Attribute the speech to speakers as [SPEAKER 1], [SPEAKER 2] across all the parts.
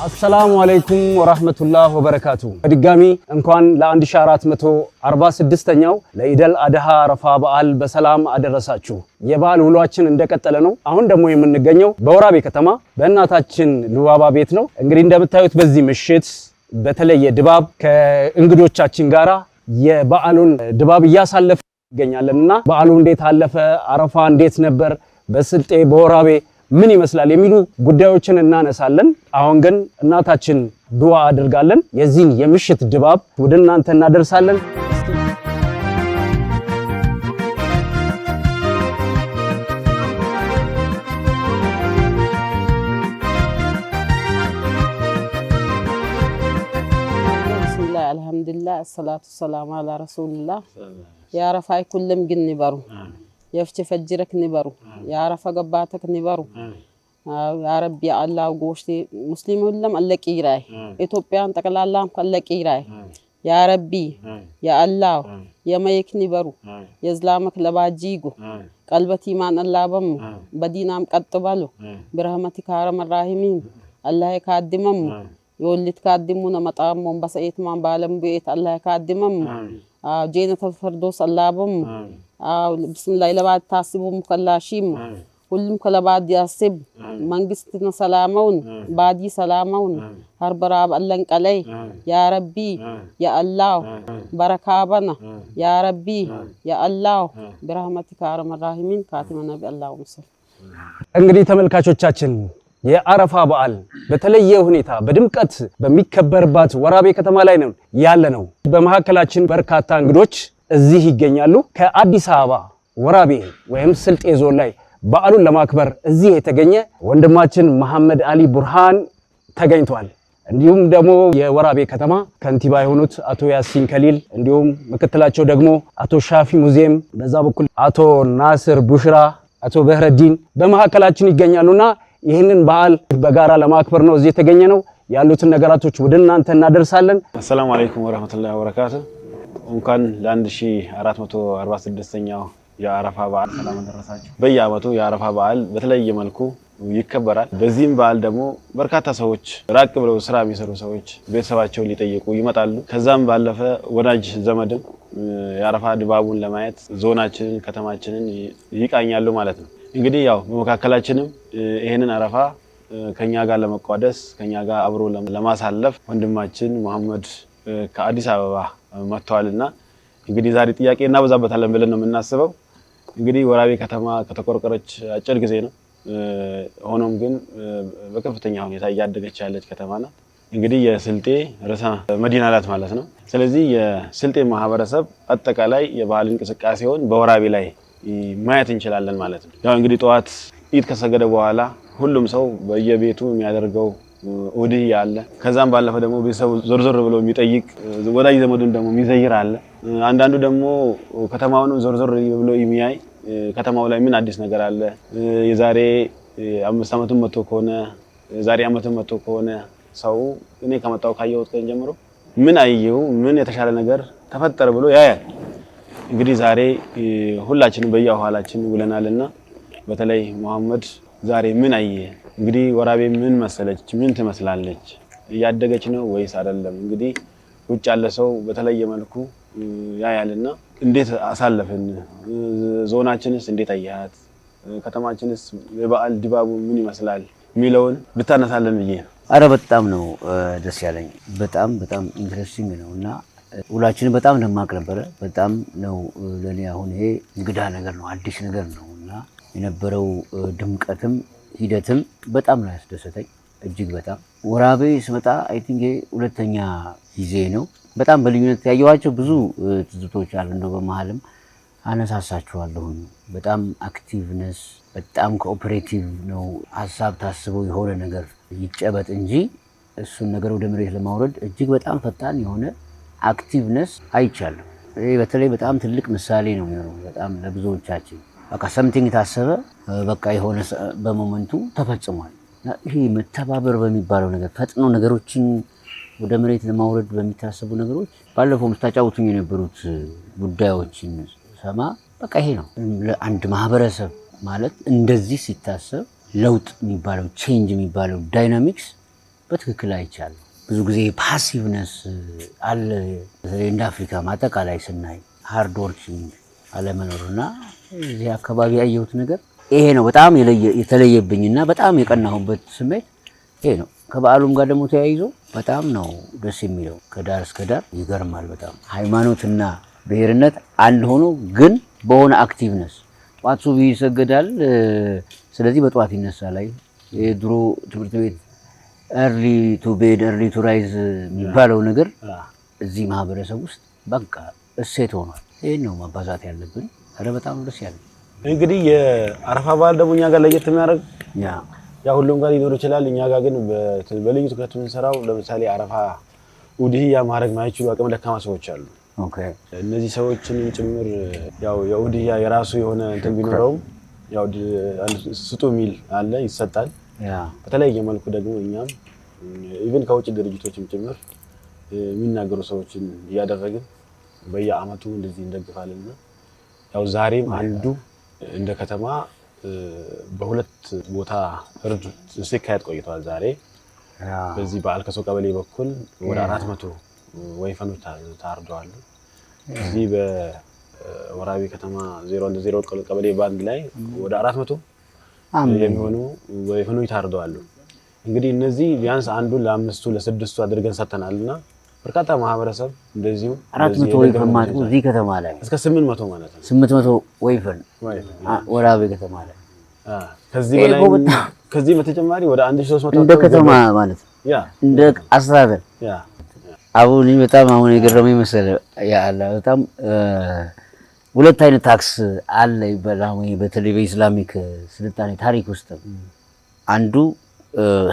[SPEAKER 1] አሰላሙ አለይኩም ወራህመቱላህ ወበረካቱ። በድጋሚ እንኳን ለ1446ኛው ለኢደል አድሃ አረፋ በዓል በሰላም አደረሳችሁ። የበዓል ውሏችን እንደቀጠለ ነው። አሁን ደግሞ የምንገኘው በወራቤ ከተማ በእናታችን ሉባባ ቤት ነው። እንግዲህ እንደምታዩት በዚህ ምሽት በተለየ ድባብ ከእንግዶቻችን ጋራ የበዓሉን ድባብ እያሳለፍን እንገኛለን እና በዓሉ እንዴት አለፈ፣ አረፋ እንዴት ነበር፣ በስልጤ በወራቤ ምን ይመስላል የሚሉ ጉዳዮችን እናነሳለን። አሁን ግን እናታችን ዱዓ አድርጋለን የዚህን የምሽት ድባብ ወደ እናንተ እናደርሳለን።
[SPEAKER 2] ብስሚላህ አልሐምዱሊላህ አሰላቱ ሰላሙ አላ ረሱልላህ። የአረፋይ ኩልም ግን ንበሩ፣ የፍች ፈጅረክ ንበሩ፣ የአረፋ ገባተክ ንበሩ። ያ ረቢ አላህ ጎሽቴ ሙስሊም ሁለም አለቂራይ፣ ኢትዮጵያን ጠቅላላም አለቂራይ። ያ ረቢ ያ አላህ የመይክ ንበሩ፣ የዝላመክ ለባጂጉ ቀልበት ኢማን አላበሙ፣ በዲናም ቀጥ በሉ። ብረህመቲከ አርሐመ ራሂሚን አላህ ካድመሙ፣ የወሊት ካድሙነ መጣሞን በሰኤትማን ባለም ቡኤት አላህ ካድመሙ፣ ጄነተል ፈርዶስ አላበሙ። ብስሚላህ ለባድ ታስቡም ከላሺም ሁሉም ከለባድ ያስብ፣ መንግስትና ሰላመውን ባዲ ሰላመውን ሀርበራብ አለንቀለይ። ያ ረቢ ያ አላህ በረካበና ያ ረቢ ያ አላህ ብረህመቲከ አርሐመ ራሂሚን ካቲመ ነቢ አላሁ ምስል።
[SPEAKER 1] እንግዲህ ተመልካቾቻችን፣ የአረፋ በዓል በተለየ ሁኔታ በድምቀት በሚከበርባት ወራቤ ከተማ ላይ ነው ያለነው። በመካከላችን በርካታ እንግዶች እዚህ ይገኛሉ። ከአዲስ አበባ ወራቤ ወይም ስልጤ ዞን ላይ በዓሉን ለማክበር እዚህ የተገኘ ወንድማችን መሐመድ አሊ ቡርሃን ተገኝቷል። እንዲሁም ደግሞ የወራቤ ከተማ ከንቲባ የሆኑት አቶ ያሲን ከሊል፣ እንዲሁም ምክትላቸው ደግሞ አቶ ሻፊ ሙዚየም፣ በዛ በኩል አቶ ናስር ቡሽራ፣ አቶ በህረዲን በመካከላችን ይገኛሉና ይህንን በዓል በጋራ ለማክበር ነው እዚህ የተገኘነው። ያሉትን ነገራቶች ወደ እናንተ እናደርሳለን።
[SPEAKER 3] አሰላሙ አለይኩም ወረህመቱላሂ ወበረካቱ። እንኳን ለ1446ኛው የአረፋ በዓል ሰላም አደረሳችሁ። በየዓመቱ የአረፋ በዓል በተለየ መልኩ ይከበራል። በዚህም በዓል ደግሞ በርካታ ሰዎች፣ ራቅ ብለው ስራ የሚሰሩ ሰዎች ቤተሰባቸውን ሊጠይቁ ይመጣሉ። ከዛም ባለፈ ወዳጅ ዘመድም የአረፋ ድባቡን ለማየት ዞናችንን፣ ከተማችንን ይቃኛሉ ማለት ነው። እንግዲህ ያው በመካከላችንም ይሄንን አረፋ ከኛ ጋር ለመቋደስ፣ ከኛ ጋር አብሮ ለማሳለፍ ወንድማችን መሐመድ ከአዲስ አበባ መጥተዋልና እንግዲህ ዛሬ ጥያቄ እናበዛበታለን ብለን ነው የምናስበው። እንግዲህ ወራቤ ከተማ ከተቆረቆረች አጭር ጊዜ ነው። ሆኖም ግን በከፍተኛ ሁኔታ እያደገች ያለች ከተማ ናት። እንግዲህ የስልጤ ርዕሰ መዲና ናት ማለት ነው። ስለዚህ የስልጤ ማህበረሰብ አጠቃላይ የባህል እንቅስቃሴውን በወራቤ ላይ ማየት እንችላለን ማለት ነው። ያው እንግዲህ ጠዋት ኢድ ከሰገደ በኋላ ሁሉም ሰው በየቤቱ የሚያደርገው ኡድህያ አለ። ከዛም ባለፈ ደግሞ ቤተሰቡ ዞር ዞር ብሎ የሚጠይቅ፣ ወዳጅ ዘመዱን ደግሞ የሚዘይር አለ። አንዳንዱ ደግሞ ከተማውንም ዞር ዞር ብሎ የሚያይ፣ ከተማው ላይ ምን አዲስ ነገር አለ፣ የዛሬ 5 ዓመቱን መጥቶ ከሆነ፣ የዛሬ ዓመቱን መጥቶ ከሆነ ሰው እኔ ከመጣው ካየሁት ቀን ጀምሮ ምን አየሁ፣ ምን የተሻለ ነገር ተፈጠረ ብሎ ያያል። እንግዲህ ዛሬ ሁላችንም በየኋላችን ውለናልና በተለይ መሐመድ ዛሬ ምን አየ? እንግዲህ ወራቤ ምን መሰለች? ምን ትመስላለች? እያደገች ነው ወይስ አይደለም? እንግዲህ ውጭ ያለ ሰው በተለየ መልኩ ያያልና እንዴት አሳለፍን? ዞናችንስ እንዴት አያት? ከተማችንስ የበዓል ድባቡ ምን ይመስላል የሚለውን ብታነሳለን ብዬ ነው።
[SPEAKER 4] አረ በጣም ነው ደስ ያለኝ። በጣም በጣም interesting ነው እና ውሏችን በጣም ደማቅ ነበረ። በጣም ነው ለእኔ አሁን ይሄ እንግዳ ነገር ነው፣ አዲስ ነገር ነው እና የነበረው ድምቀትም ሂደትም በጣም ነው ያስደሰተኝ። እጅግ በጣም። ወራቤ ስመጣ I think ይሄ ሁለተኛ ጊዜ ነው። በጣም በልዩነት ያየኋቸው ብዙ ትዝታዎች አሉ። እንደው በመሀልም አነሳሳችኋለሁኝ። በጣም activeness፣ በጣም cooperative ነው። ሀሳብ ታስበው የሆነ ነገር ይጨበጥ እንጂ እሱን ነገር ወደ መሬት ለማውረድ እጅግ በጣም ፈጣን የሆነ activeness አይቻለሁ። ይሄ በተለይ በጣም ትልቅ ምሳሌ ነው የሚሆነው በጣም ለብዙዎቻችን። በቃ something ታሰበ፣ በቃ የሆነ በ moment ኡ ተፈጽሟል። እና ይሄ መተባበር በሚባለው ነገር፣ ፈጥኖ ነገሮችን ወደ መሬት ለማውረድ በሚታሰቡ ነገሮች፣ ባለፈው ስታጫውቱኝ የነበሩት ጉዳዮችን ሰማ፣ በቃ ይሄ ነው ለአንድ ማህበረሰብ ማለት እንደዚህ ሲታሰብ ለውጥ የሚባለው፣ change የሚባለው dynamics። በትክክል አይቻለሁ። ብዙ ጊዜ passiveness አለ። በተለይ እንደ አፍሪካ አጠቃላይ ስናይ hard working አለመኖርና እዚህ አካባቢ ያየሁት ነገር ይሄ ነው። በጣም የተለየብኝና በጣም የቀናሁበት ስሜት ይሄ ነው። ከበዓሉም ጋር ደግሞ ተያይዞ በጣም ነው ደስ የሚለው። ከዳር እስከ ዳር ይገርማል። በጣም ሃይማኖትና ብሔርነት አንድ ሆኖ ግን በሆነ activeness ጠዋት ሱብሂ ይሰገዳል። ስለዚህ በጠዋት ይነሳል። ላይ የድሮ ትምህርት ቤት early to bed, early to rise የሚባለው ነገር እዚህ ማህበረሰብ ውስጥ በቃ እሴት ሆኗል። ይህን ነው ማባዛት ያለብን። ኧረ በጣም ደስ ያለ
[SPEAKER 3] እንግዲህ የአረፋ በዓል ደግሞ እኛ ጋር ለየት የሚያደርግ ያ ሁሉም ጋር ሊኖር ይችላል። እኛ ጋር ግን በልዩ ትኩረት የምንሰራው ለምሳሌ አረፋ ኡድህያ ማድረግ ማይችሉ አቅመ ደካማ ሰዎች አሉ። እነዚህ ሰዎችንም ጭምር ያው የኡድህያ የራሱ የሆነ እንትን ቢኖረውም ያው ስጡ የሚል አለ፣ ይሰጣል። በተለያየ መልኩ ደግሞ እኛም even ከውጭ ድርጅቶችም ጭምር የሚናገሩ ሰዎችን እያደረግን በየአመቱ እንደዚህ እንደግፋለን እና ያው ዛሬም አንዱ እንደ ከተማ በሁለት ቦታ እርድ ሲካሄድ ቆይተዋል። ዛሬ በዚህ በአልከሶ ቀበሌ በኩል ወደ 400 ወይፈኖች ታርደዋል። እዚህ በወራቤ ከተማ 010 ቀበሌ ባንድ ላይ ወደ 400 የሚሆኑ ወይፈኖች ታርደዋል። እንግዲህ እነዚህ ቢያንስ አንዱን ለአምስቱ ለስድስቱ አድርገን ሰጥተናል እና በርካታ ማህበረሰብ እንደዚሁ
[SPEAKER 4] 400 ወይፈን ማለት ነው እዚህ ከተማ ላይ
[SPEAKER 3] እስከ 800 ማለት ነው።
[SPEAKER 4] 800 ወይፈን ወራቤ ከተማ ላይ
[SPEAKER 3] ከዚህ በላይ ከዚህ በተጨማሪ ወደ 1300
[SPEAKER 4] እንደ ከተማ ማለት ነው። እንደ አስተዳደር አሁን በጣም አሁን የገረመኝ መሰለህ ያ አላህ በጣም ሁለት አይነት tax አለ ይባላል። በተለይ በ Islamic ስልጣኔ ታሪክ ውስጥ አንዱ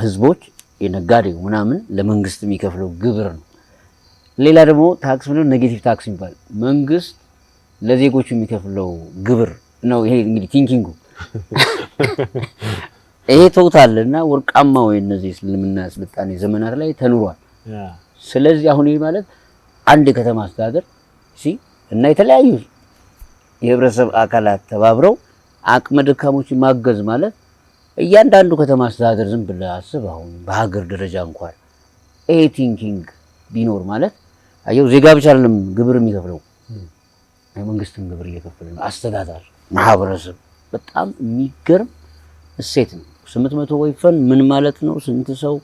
[SPEAKER 4] ህዝቦች የነጋዴው ምናምን ለመንግስት የሚከፍለው ግብር ነው። ሌላ ደግሞ tax ምንድነው? negative tax የሚባል መንግስት ለዜጎቹ የሚከፍለው ግብር ነው። ይሄ እንግዲህ thinking ኡ ይሄ total እና ወርቃማው የነዚህ እስልምና ስልጣኔ ዘመናት ላይ ተኑሯል። ስለዚህ አሁን ይሄ ማለት አንድ የከተማ አስተዳደር እና የተለያዩ የህብረተሰብ አካላት ተባብረው አቅመ ደካሞችን ማገዝ ማለት እያንዳንዱ ከተማ አስተዳደር ዝም ብለህ አስብ፣ አሁን በሀገር ደረጃ እንኳን ይሄ thinking ቢኖር ማለት አየው ዜጋ ብቻ አይደለም ግብር የሚከፍለው የመንግስትም ግብር እየከፈለ ነው። አስተዳደር ማህበረሰብ በጣም የሚገርም እሴት ነው። 800 ወይፈን ምን ማለት ነው? ስንት ሰው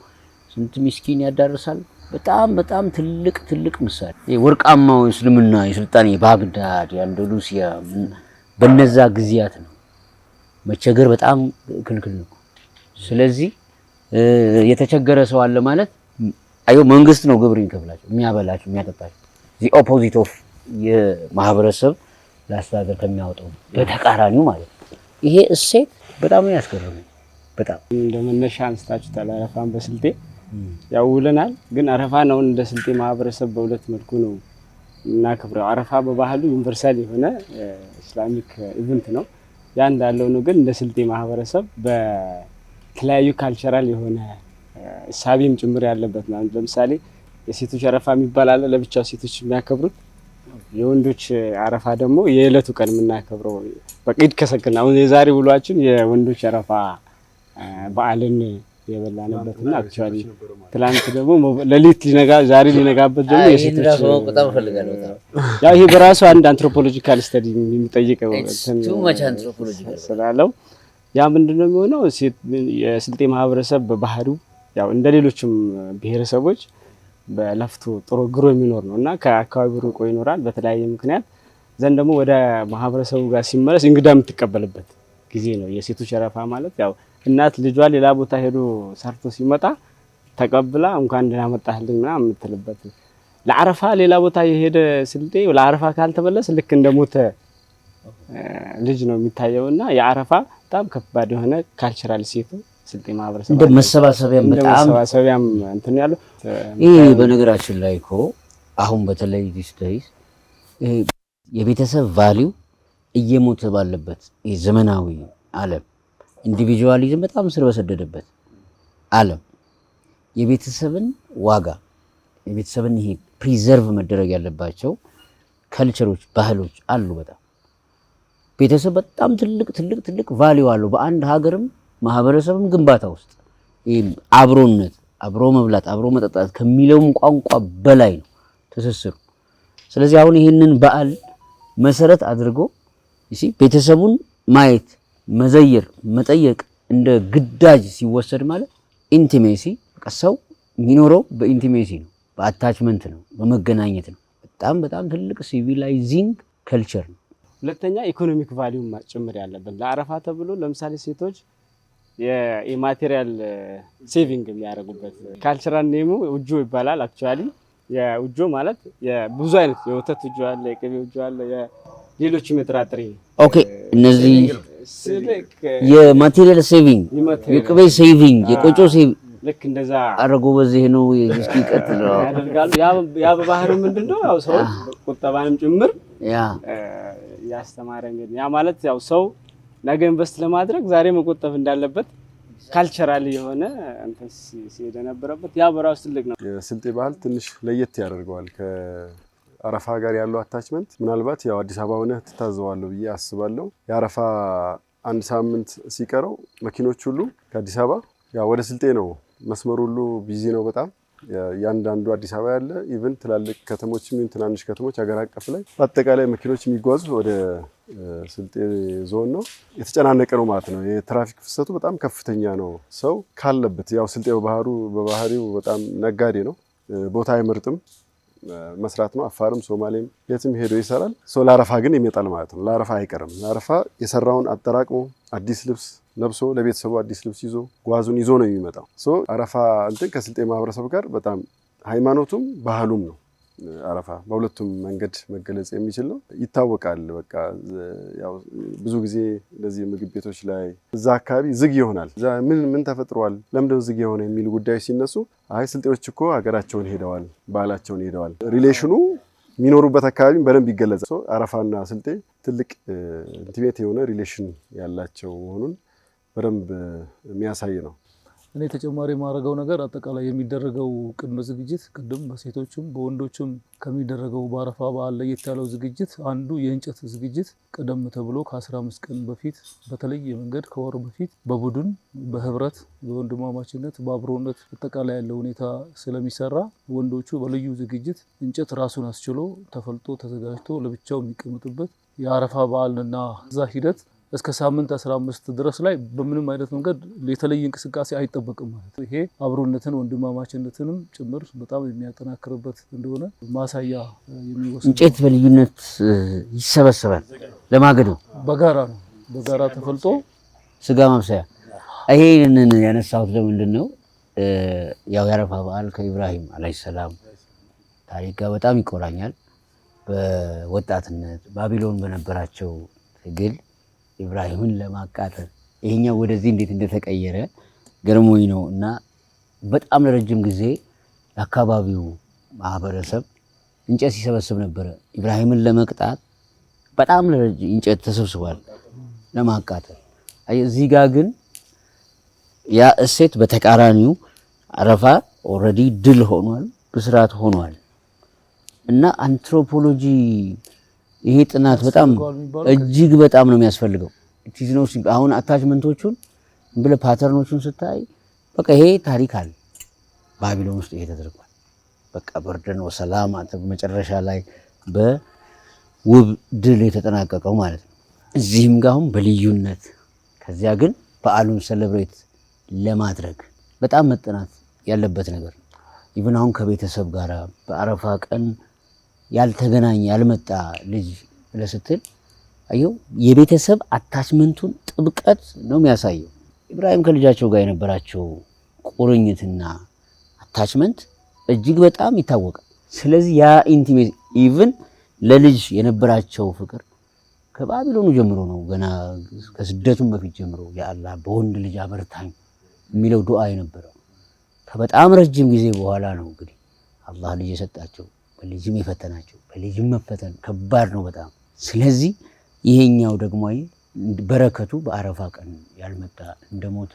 [SPEAKER 4] ስንት ሚስኪን ያዳርሳል? በጣም በጣም ትልቅ ትልቅ ምሳሌ ወርቃማው እስልምና የስልጣኔ ባግዳድ የአንዳሉሲያ በነዛ ጊዜያት ነው። መቸገር በጣም ክልክል ነው። ስለዚህ የተቸገረ ሰው አለ ማለት አየው መንግስት ነው ግብር የሚከፍላቸው የሚያበላቸው የሚያጠጣቸው። the opposite of የማህበረሰብ ለአስተዳደር ከሚያወጣው በተቃራኒው ማለት ነው። ይሄ እሴት በጣም ነው ያስገርመኝ። በጣም
[SPEAKER 5] እንደ መነሻ አንስታችሁታል። አረፋን በስልጤ ያው ውለናል። ግን አረፋን አሁን እንደ ስልጤ ማህበረሰብ በሁለት መልኩ ነው እናከብረው። አረፋ በባህሉ universal የሆነ Islamic event ነው። ያ እንዳለው ነው። ግን እንደ ስልጤ ማህበረሰብ በተለያዩ cultural የሆነ እሳቤም ጭምር ያለበት ነው። ለምሳሌ የሴቶች አረፋ የሚባል አለ፣ ለብቻው ሴቶች የሚያከብሩት። የወንዶች አረፋ ደግሞ የዕለቱ ቀን የምናከብረው በቂድ ከሰከን አሁን የዛሬ ውሏችን የወንዶች አረፋ በዓልን የበላንበትና actually ትላንት ደግሞ ሌሊት ሊነጋ ዛሬ ሊነጋበት ደግሞ የሴቶች ያው ይሄ በራሱ አንድ anthropological study የሚጠይቀው ስላለው ያ ምንድነው የሚሆነው የስልጤ ማህበረሰብ በባህሪው ያው እንደ ሌሎችም ብሔረሰቦች በለፍቶ ጥሮ ግሮ የሚኖር ነው እና ከአካባቢው ርቆ ይኖራል በተለያየ ምክንያት ዘንድ ደግሞ ወደ ማህበረሰቡ ጋር ሲመለስ እንግዳ የምትቀበልበት ጊዜ ነው። የሴቶች አረፋ ማለት ያው እናት ልጇ ሌላ ቦታ ሄዶ ሰርቶ ሲመጣ ተቀብላ እንኳን ደህና መጣህልኝ ምናምን የምትልበት። ለአረፋ ሌላ ቦታ የሄደ ስልጤ ለአረፋ ካልተመለሰ ልክ እንደሞተ ልጅ ነው የሚታየውና የአረፋ በጣም ከባድ የሆነ cultural እሴቱ ስልጤ ማህበረሰብ
[SPEAKER 4] እንደ መሰባሰቢያም በጣም
[SPEAKER 5] መሰባሰቢያም እንትን ያለው
[SPEAKER 4] ይሄ። በነገራችን ላይ እኮ አሁን በተለይ these days ይሄ የቤተሰብ value እየሞተ ባለበት ዘመናዊ ዓለም individualism በጣም ስር በሰደደበት ዓለም የቤተሰብን ዋጋ የቤተሰብን ይሄ preserve መደረግ ያለባቸው culture ኦች ባህሎች አሉ። በጣም ቤተሰብ በጣም ትልቅ ትልቅ ትልቅ value አለው በአንድ ሀገርም ማህበረሰብም ግንባታ ውስጥ አብሮነት፣ አብሮ መብላት፣ አብሮ መጠጣት ከሚለውም ቋንቋ በላይ ነው ትስስሩ። ስለዚህ አሁን ይህንን በዓል መሰረት አድርጎ ቤተሰቡን ማየት፣ መዘየር፣ መጠየቅ እንደ ግዳጅ ሲወሰድ ማለት intimacy፣ ሰው የሚኖረው በ intimacy ነው፣ በ attachment ነው፣ በመገናኘት ነው። በጣም በጣም ትልቅ civilizing culture ነው።
[SPEAKER 5] ሁለተኛ economic value ጭምር ያለበት ለአረፋ ተብሎ ለምሳሌ ሴቶች የ material saving የሚያደርጉበት cultural name ኡ ውጆ ይባላል። Actually የውጆ ማለት ብዙ አይነት የወተት ውጆ አለ፣ የቅቤ ውጆ አለ፣ ሌሎችም የጥራጥሬ።
[SPEAKER 4] Okay፣ እነዚህ የ material saving፣ የቅቤ saving፣ የቆጮ saving።
[SPEAKER 5] ልክ እንደዛ።
[SPEAKER 4] አረጎ በዚህ ነው። እስኪ ቀጥል።
[SPEAKER 5] ያደርጋሉ። ያ በባህሪው ምንድነው ያው ሰዎች ቁጠባንም ጭምር ያስተማረ፣ ያ ማለት ያው ሰው ነገ invest ለማድረግ ዛሬ መቆጠብ እንዳለበት cultural የሆነ እንትን ሲሄድ የነበረበት ያ በራሱ ትልቅ ነው።
[SPEAKER 6] የስልጤ ባህል ትንሽ ለየት ያደርገዋል። ከአረፋ ጋር ያለው attachment ምናልባት ያው አዲስ አበባ ሆነህ ትታዘዋለህ ብዬ አስባለሁ። የአረፋ አንድ ሳምንት ሲቀረው መኪኖች ሁሉ ከአዲስ አበባ ያው ወደ ስልጤ ነው። መስመሩ ሁሉ busy ነው በጣም። እያንዳንዱ አዲስ አበባ ያለ even ትላልቅ ከተሞች ይሁን ትናንሽ ከተሞች ሀገር አቀፍ ላይ በአጠቃላይ መኪኖች የሚጓዙ ወደ ስልጤ ዞን ነው። የተጨናነቀ ነው ማለት ነው። የትራፊክ ፍሰቱ በጣም ከፍተኛ ነው። ሰው ካለበት ያው ስልጤ በባህሪው በጣም ነጋዴ ነው። ቦታ አይመርጥም፣ መስራት ነው። አፋርም ሶማሌም የትም ሄዶ ይሰራል። ሰው ለአረፋ ግን ይመጣል ማለት ነው። ለአረፋ አይቀርም። ለአረፋ የሰራውን አጠራቅሞ አዲስ ልብስ ለብሶ ለቤተሰቡ አዲስ ልብስ ይዞ ጓዙን ይዞ ነው የሚመጣው። So አረፋ እንትን ከስልጤ ማህበረሰብ ጋር በጣም ሃይማኖቱም ባህሉም ነው። አረፋ በሁለቱም መንገድ መገለጽ የሚችል ነው። ይታወቃል። በቃ ያው ብዙ ጊዜ እንደዚህ ምግብ ቤቶች ላይ እዛ አካባቢ ዝግ ይሆናል። እዛ ምን ምን ተፈጥሯል፣ ለምንድነው ዝግ የሆነ የሚሉ ጉዳዮች ሲነሱ አይ ስልጤዎች እኮ ሀገራቸውን ሄደዋል፣ ባህላቸውን ሄደዋል። Relation ኑ የሚኖሩበት አካባቢ በደንብ ይገለጻል። አረፋና ስልጤ ትልቅ intimate የሆነ relation ያላቸው መሆኑን በደንብ የሚያሳይ ነው።
[SPEAKER 7] እኔ ተጨማሪ የማደርገው ነገር አጠቃላይ የሚደረገው ቅድመ ዝግጅት ቅድም በሴቶችም በወንዶችም ከሚደረገው በአረፋ በዓል ለየት ያለው ዝግጅት አንዱ የእንጨት ዝግጅት ቀደም ተብሎ ከ15 ቀን በፊት በተለየ መንገድ ከወር በፊት በቡድን፣ በህብረት፣ በወንድማማችነት፣ በአብሮነት አጠቃላይ ያለው ሁኔታ ስለሚሰራ ወንዶቹ በልዩ ዝግጅት እንጨት ራሱን አስችሎ ተፈልጦ ተዘጋጅቶ ለብቻው የሚቀመጥበት የአረፋ በዓልና እዛ ሂደት እስከ ሳምንት 15 ድረስ ላይ በምንም አይነት መንገድ የተለየ እንቅስቃሴ አይጠበቅም ማለት ነው። ይሄ አብሮነትን ወንድማማችነትንም ጭምር በጣም የሚያጠናክርበት እንደሆነ ማሳያ የሚወስድ።
[SPEAKER 4] እንጨት በልዩነት ይሰበሰባል ለማገዶ።
[SPEAKER 7] በጋራ ነው፣ በጋራ ተፈልጦ።
[SPEAKER 4] ስጋ ማብሰያ። ይሄንን ያነሳሁት ለምንድን ነው? ያው የአረፋ በዓል ከኢብራሂም ዓለይሂ ሰላም ታሪክ ጋር በጣም ይቆራኛል። በወጣትነት ባቢሎን በነበራቸው ትግል ኢብራሂምን ለማቃጠል ይሄኛው ወደዚህ እንዴት እንደተቀየረ ገርሞኝ ነው። እና በጣም ለረጅም ጊዜ የአካባቢው ማህበረሰብ እንጨት ሲሰበስብ ነበረ። ኢብራሂምን ለመቅጣት በጣም ለረጅም እንጨት ተሰብስቧል ለማቃጠል። እዚህ ጋር ግን ያ እሴት በተቃራኒው አረፋ already ድል ሆኗል፣ ብስራት ሆኗል። እና አንትሮፖሎጂ ይሄ ጥናት በጣም እጅግ በጣም ነው የሚያስፈልገው። ነው አሁን attachment ኦቹን ብለህ pattern ኦቹን ስታይ በቃ ይሄ ታሪክ አለ። ባቢሎን ውስጥ ይሄ ተደርጓል። በቃ بردا وسلاما መጨረሻ ላይ በውብ ድል የተጠናቀቀው ማለት ነው። እዚህም ጋር አሁን በልዩነት ከዚያ ግን በዓሉን celebrate ለማድረግ በጣም መጠናት ያለበት ነገር ነው። Even አሁን ከቤተሰብ ጋር በአረፋ ቀን ያልተገናኘ ያልመጣ ልጅ ብለህ ስትል አየው የቤተሰብ attachment ኡን ጥብቀት ነው የሚያሳየው። ኢብራሂም ከልጃቸው ጋር የነበራቸው ቁርኝትና attachment እጅግ በጣም ይታወቃል። ስለዚህ ያ intimate even ለልጅ የነበራቸው ፍቅር ከባቢሎኑ ጀምሮ ነው። ገና ከስደቱም በፊት ጀምሮ የአላህ በወንድ ልጅ አበርታኝ የሚለው ዱዓ የነበረው ከበጣም ረጅም ጊዜ በኋላ ነው እንግዲህ አላህ ልጅ የሰጣቸው፣ በልጅም የፈተናቸው። በልጅም መፈተን ከባድ ነው በጣም። ስለዚህ ይሄኛው ደግሞ አየህ በረከቱ በአረፋ ቀን ያልመጣ እንደሞተ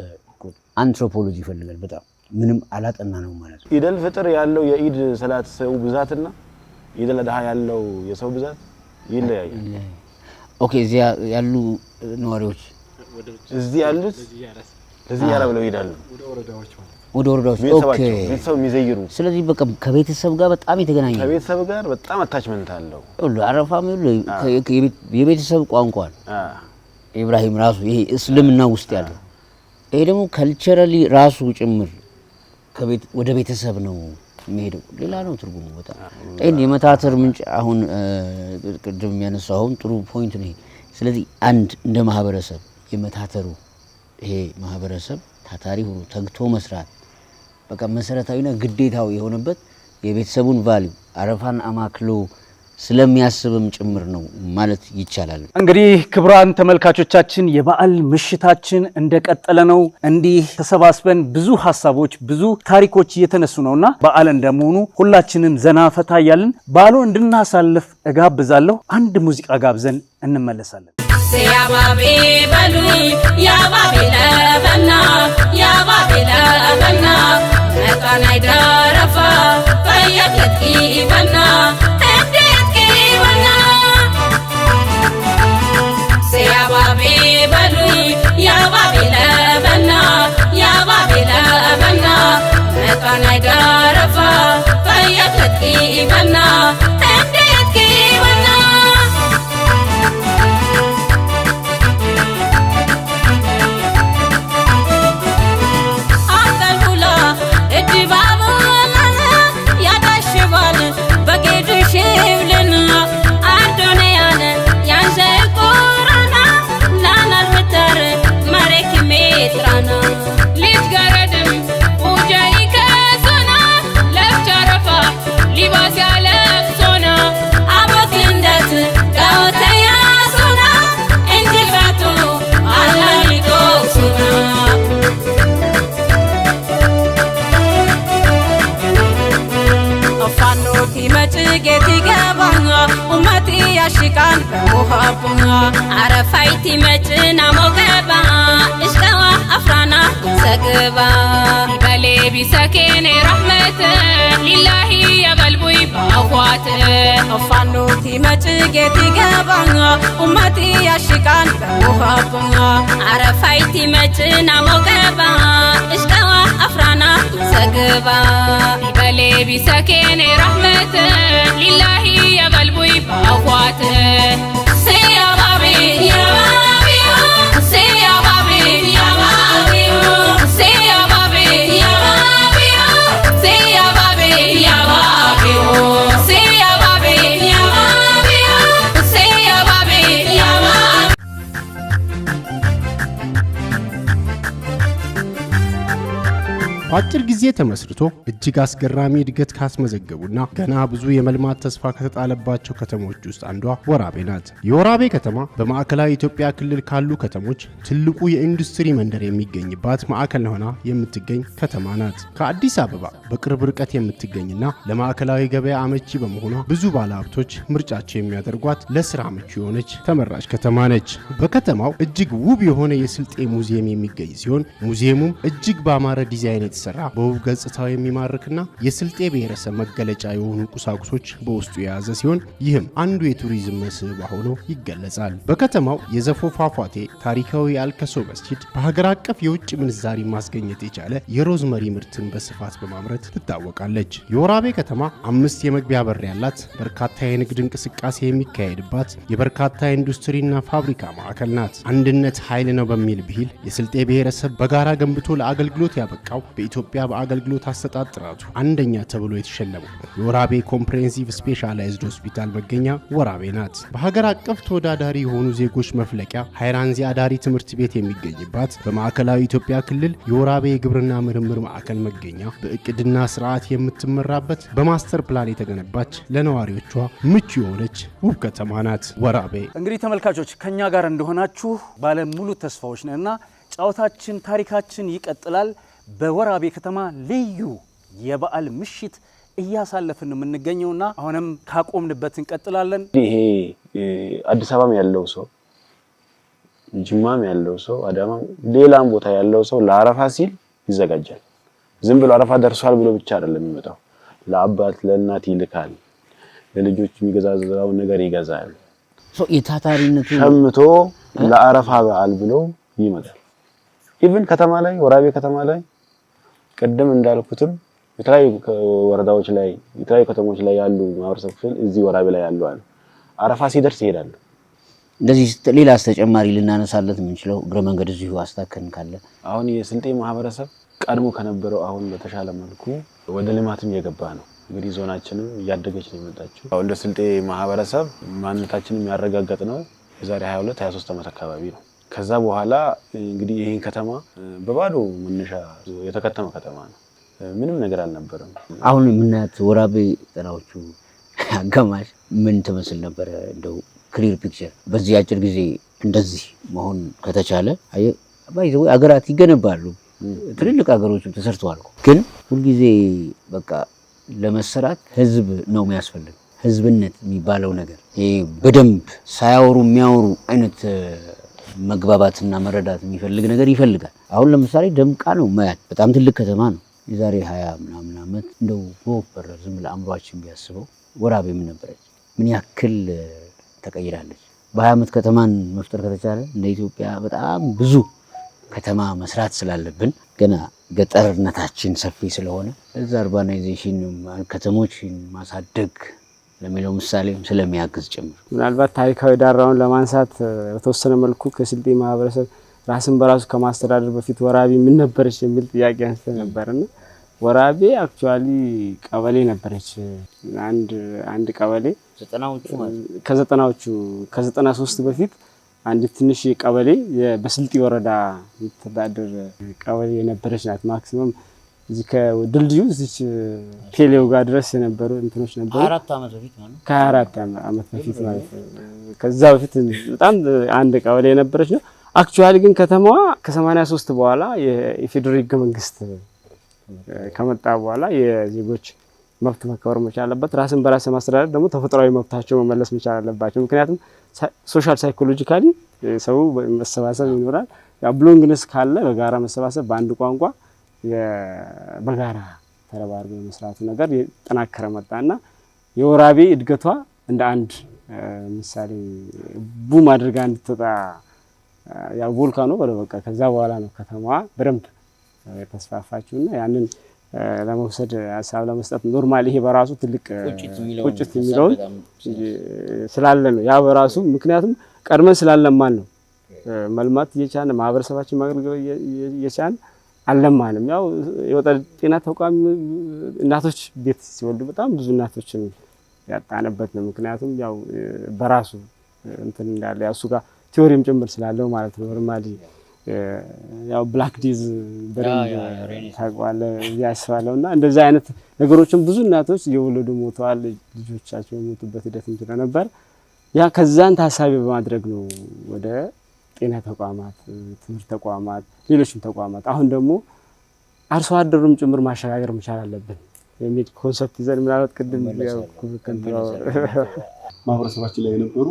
[SPEAKER 4] አንትሮፖሎጂ ይፈልጋል በጣም፣ ምንም አላጠና ነው ማለት ነው።
[SPEAKER 3] ኢደል ፍጥር ያለው የኢድ ሰላት ሰው ብዛትና ኢደል አድሃ ያለው የሰው ብዛት ይለያያል።
[SPEAKER 4] Okay፣ እዚያ ያሉ ነዋሪዎች
[SPEAKER 3] እዚህ ያሉት ለዚያራ ብለው ይሄዳሉ።
[SPEAKER 4] ወደ ወረዳዎች።
[SPEAKER 3] ቤተሰባቸው ቤተሰብ የሚዘይሩ።
[SPEAKER 4] ስለዚህ በቃ ከቤተሰብ ጋር በጣም የተገናኘ ነው።
[SPEAKER 3] ከቤተሰብ ጋር በጣም attachment አለው።
[SPEAKER 4] ሁሉ አረፋም ሁሉ የቤተሰብ ቋንቋ ነው። ኢብራሂም ራሱ ይሄ እስልምና ውስጥ ያለው፣ ይሄ ደግሞ culturally ራሱ ጭምር ከቤት ወደ ቤተሰብ ነው የሚሄደው። ሌላ ነው ትርጉሙ በጣም። ይሄን የመታተር ምንጭ አሁን ቅድም የሚያነሳው አሁን ጥሩ point ነው ይሄ። ስለዚህ አንድ እንደ ማህበረሰብ የመታተሩ፣ ይሄ ማህበረሰብ ታታሪ ሆኖ ተግቶ መስራት በቃ መሰረታዊና ግዴታው የሆነበት የቤተሰቡን value አረፋን አማክሎ ስለሚያስብም ጭምር ነው ማለት ይቻላል።
[SPEAKER 1] እንግዲህ ክቡራን ተመልካቾቻችን፣ የበዓል ምሽታችን እንደቀጠለ ነው። እንዲህ ተሰባስበን ብዙ ሀሳቦች፣ ብዙ ታሪኮች እየተነሱ ነውና በዓል እንደመሆኑ ሁላችንም ዘና ፈታ እያልን በዓሉን እንድናሳልፍ እጋብዛለሁ። አንድ ሙዚቃ ጋብዘን እንመለሳለን።
[SPEAKER 8] ያባቤ በሉኝ፣ ያባቤ ለበና፣ ያባቤ ለበና መጣናይ ደረፋ ፈየቅለት በና እንዴት በና። ያባቤ በሉኝ፣ ያባቤ ለበና፣ ያባቤ ለበና መጣናይ ደረፋ ፈየቅለት በና እንዴት በና። አጠልቡላ እድባቡላና ያዳሽባል በጌድሽብልና አርዶነያን ያንዘይ ቁራና ናናል ምተር መሬክ ሜትራና
[SPEAKER 9] ልጅ ገረድም ኡጀይ ከሶና ለፍቻረፋ ሊባስ ያለብሶና
[SPEAKER 8] አቦክንደት ጋወተያሱና እንጅፋቱ አላሊቆሱና። ፋኖቲ መጭጌቲ ገባ ኡመቲ ያሽቃን በሙሃባ አረፋይቲ መጭና ሞገባ እሽቀዋ አፍራና ዘግባ
[SPEAKER 9] በሌ ቢሰኬኔ ረሕመት ሊላሂ የበልቡይ በአፏት
[SPEAKER 8] ፋኖቲ መጭጌቲ ገባ ኡመቲ ያሽቃን በሙሃባ አረፋይቲ መጭና ሞገባ እሽቀዋ አፍራና ዘግባ
[SPEAKER 9] በሌ ቢሰኬኔ ረሕመት ሊላሂ የበልቡይ በአፏት
[SPEAKER 8] ሲያባቢ ያባቢ ሲያባቢ ያባቢ ሲያባቢ ያባቢ ሲያባቢ ያባቢ ሲያባቢ ያባቢ ሲያባቢ ያባቢ።
[SPEAKER 10] በአጭር ጊዜ ተመስርቶ እጅግ አስገራሚ እድገት ካስመዘገቡና ገና ብዙ የመልማት ተስፋ ከተጣለባቸው ከተሞች ውስጥ አንዷ ወራቤ ናት። የወራቤ ከተማ በማዕከላዊ ኢትዮጵያ ክልል ካሉ ከተሞች ትልቁ የኢንዱስትሪ መንደር የሚገኝባት ማዕከል ሆና የምትገኝ ከተማ ናት። ከአዲስ አበባ በቅርብ ርቀት የምትገኝና ለማዕከላዊ ገበያ አመቺ በመሆኗ ብዙ ባለሀብቶች ምርጫቸው የሚያደርጓት ለስራ ምቹ የሆነች ተመራጭ ከተማ ነች። በከተማው እጅግ ውብ የሆነ የስልጤ ሙዚየም የሚገኝ ሲሆን ሙዚየሙም እጅግ በአማረ ዲዛይን የተሰራ፣ በውብ ገጽታው የሚማርክና የስልጤ ብሔረሰብ መገለጫ የሆኑ ቁሳቁሶች በውስጡ የያዘ ሲሆን ይህም አንዱ የቱሪዝም መስህብ ሆኖ ይገለጻል። በከተማው የዘፎ ፏፏቴ፣ ታሪካዊ የአልከሶ መስጂድ፣ በሀገር አቀፍ የውጭ ምንዛሪ ማስገኘት የቻለ የሮዝመሪ ምርትን በስፋት በማምረት ትታወቃለች። የወራቤ ከተማ አምስት የመግቢያ በር ያላት፣ በርካታ የንግድ እንቅስቃሴ የሚካሄድባት የበርካታ ኢንዱስትሪና ፋብሪካ ማዕከል ናት። አንድነት ኃይል ነው በሚል ብሂል የስልጤ ብሔረሰብ በጋራ ገንብቶ ለአገልግሎት ያበቃው፣ በኢትዮጵያ በአገልግሎት አሰጣጥ ጥራቱ አንደኛ ተብሎ የተሸለመው የወራቤ comprehensive specialized ሆስፒታል መገኛ ወራቤ ናት። በሀገር አቀፍ ተወዳዳሪ የሆኑ ዜጎች መፍለቂያ ሃይራንዚ አዳሪ ትምህርት ቤት የሚገኝባት፣ በማዕከላዊ ኢትዮጵያ ክልል የወራቤ የግብርና ምርምር ማዕከል መገኛ፣ በእቅድና ስርዓት የምትመራበት በማስተር ፕላን የተገነባች ለነዋሪዎቿ ምቹ የሆነች ውብ ከተማ ናት ወራቤ።
[SPEAKER 1] እንግዲህ ተመልካቾች፣ ከኛ ጋር እንደሆናችሁ ባለሙሉ ተስፋዎች ነንና ጨዋታችን፣ ታሪካችን ይቀጥላል። በወራቤ ከተማ ልዩ የበዓል ምሽት እያሳለፍን ነው የምንገኘውና አሁንም ካቆምንበት እንቀጥላለን።
[SPEAKER 3] ይሄ አዲስ አበባም ያለው ሰው፣ ጅማም ያለው ሰው፣ አዳማም ሌላም ቦታ ያለው ሰው ለአረፋ ሲል ይዘጋጃል። ዝም ብሎ አረፋ ደርሷል ብሎ ብቻ አይደለም የሚመጣው። ለአባት ለእናት ይልካል። ለልጆች የሚገዛዛውን ነገር ይገዛል።
[SPEAKER 4] የታታሪነቱ
[SPEAKER 3] ሸምቶ ለአረፋ በዓል ብሎ ይመጣል። Even ከተማ ላይ፣ ወራቤ ከተማ ላይ ቅድም እንዳልኩትም የተለያዩ ወረዳዎች ላይ፣ የተለያዩ ከተሞች ላይ ያሉ ማህበረሰብ ክፍል እዚህ ወራቤ ላይ ያሉ አሉ። አረፋ ሲደርስ ይሄዳሉ።
[SPEAKER 4] እንደዚህ ሌላስ ተጨማሪ ልናነሳለት የምንችለው እግረ መንገድ እዚሁ አስታከን ካለ?
[SPEAKER 3] አሁን የስልጤ ማህበረሰብ ቀድሞ ከነበረው አሁን በተሻለ መልኩ ወደ ልማትም እየገባ ነው። እንግዲህ ዞናችንም እያደገች ነው የመጣችው። እንደ ስልጤ ማህበረሰብ ማንነታችንን የሚያረጋገጥ ነው የዛሬ 22 23 ዓመት አካባቢ ነው። ከዛ በኋላ እንግዲህ ይህን ከተማ በባዶ መነሻ የተከተመ ከተማ ነው። ምንም ነገር አልነበረም።
[SPEAKER 4] አሁን የምናያት ወራቤ 90ዎቹ አጋማሽ ምን ትመስል ነበረ? እንደው clear picture፣ በዚህ አጭር ጊዜ እንደዚህ መሆን ከተቻለ፣ by the way አገራት ይገነባሉ፣ ትልልቅ ሀገሮችም ተሰርተዋል። ግን ሁልጊዜ በቃ ለመሰራት ህዝብ ነው የሚያስፈልግ። ህዝብነት የሚባለው ነገር ይሄ በደንብ ሳያወሩ የሚያወሩ አይነት መግባባትና መረዳት የሚፈልግ ነገር ይፈልጋል። አሁን ለምሳሌ ደምቃ ነው ማያት፣ በጣም ትልቅ ከተማ ነው። የዛሬ 20 ምናምን ዓመት እንደው በወፍ በረር ዝም ብለህ አእምሯችን ቢያስበው ወራቤ ምን ነበረች? ምን ያክል ተቀይራለች? በ20 ዓመት ከተማን መፍጠር ከተቻለ እንደ ኢትዮጵያ በጣም ብዙ ከተማ መስራት ስላለብን፣ ገና ገጠርነታችን ሰፊ ስለሆነ እዛ urbanization ከተሞችን ማሳደግ ለሚለው ምሳሌም ስለሚያግዝ ጭምር።
[SPEAKER 5] ምናልባት ታሪካዊ ዳራውን ለማንሳት በተወሰነ መልኩ ከስልጤ ማህበረሰብ ራስን በራሱ ከማስተዳደር በፊት ወራቤ ምን ነበረች የሚል ጥያቄ አንስተ ነበርና ወራቤ actually ቀበሌ ነበረች። አንድ አንድ ቀበሌ።
[SPEAKER 4] 90ዎቹ ማለት?
[SPEAKER 5] ከ90ዎቹ፣ ከ93 በፊት አንድ ትንሽ ቀበሌ፣ በስልጤ ወረዳ የምትተዳደር ቀበሌ የነበረች ናት። Maximum እዚህ ከድልድዩ እዚች ቴሌው ጋር ድረስ የነበሩ እንትኖች ነበሩ።
[SPEAKER 4] 4 ዓመት በፊት ማለት ነው።
[SPEAKER 5] ከ24 ዓመት በፊት ማለት ነው። ከዛ በፊት በጣም አንድ ቀበሌ የነበረች ነው። Actually ግን ከተማዋ ከ83 በኋላ የኢፌዴሪ ሕገ መንግስት ከመጣ በኋላ የዜጎች መብት መከበር መቻል አለበት። ራስን በራስ የማስተዳደር ደግሞ ተፈጥሯዊ መብታቸው መመለስ መቻል አለባቸው። ምክንያቱም social psychologically ሰው መሰባሰብ ይኖራል። ያው belongingness ካለ በጋራ መሰባሰብ፣ በአንድ ቋንቋ በጋራ ተረባርቦ የመስራቱ ነገር የጠናከረ መጣና የወራቤ እድገቷ እንደ አንድ ምሳሌ boom አድርጋ እንድትወጣ ያው volcano በለው በቃ ከዛ በኋላ ነው ከተማዋ በደንብ የተስፋፋችውና ያንን ለመውሰድ ሀሳብ ለመስጠት normal ይሄ በራሱ ትልቅ ቁጭት የሚለውን ስላለ ነው። ያ በራሱ ምክንያቱም ቀድመን ስላለማን ነው። መልማት እየቻልን፣ ማህበረሰባችን ማገልገል እየቻልን አልለማንም። ያው የወጣ ጤና ተቋም እናቶች ቤት ሲወልዱ በጣም ብዙ እናቶችን ያጣንበት ነው። ምክንያቱም ያው በራሱ እንትን እንዳለ ያው እሱ ጋር theory ም ጭምር ስላለው ማለት ነው። Normally ያው Black Death በደንብ ታውቀዋለህ ብዬ አስባለሁ። እና እንደዚህ አይነት ነገሮችን ብዙ እናቶች እየወለዱ ሞተዋል። ልጆቻቸው የሞቱበት ሂደትም ስለነበር ያ ከዛን ታሳቢ በማድረግ ነው ወደ ጤና ተቋማት፣ ትምህርት ተቋማት፣ ሌሎችም ተቋማት፣ አሁን ደግሞ አርሶ አደሩም ጭምር ማሸጋገር መቻል አለብን የሚል concept ይዘን ምናልባት ቅድም
[SPEAKER 6] ማህበረሰባችን ላይ የነበሩ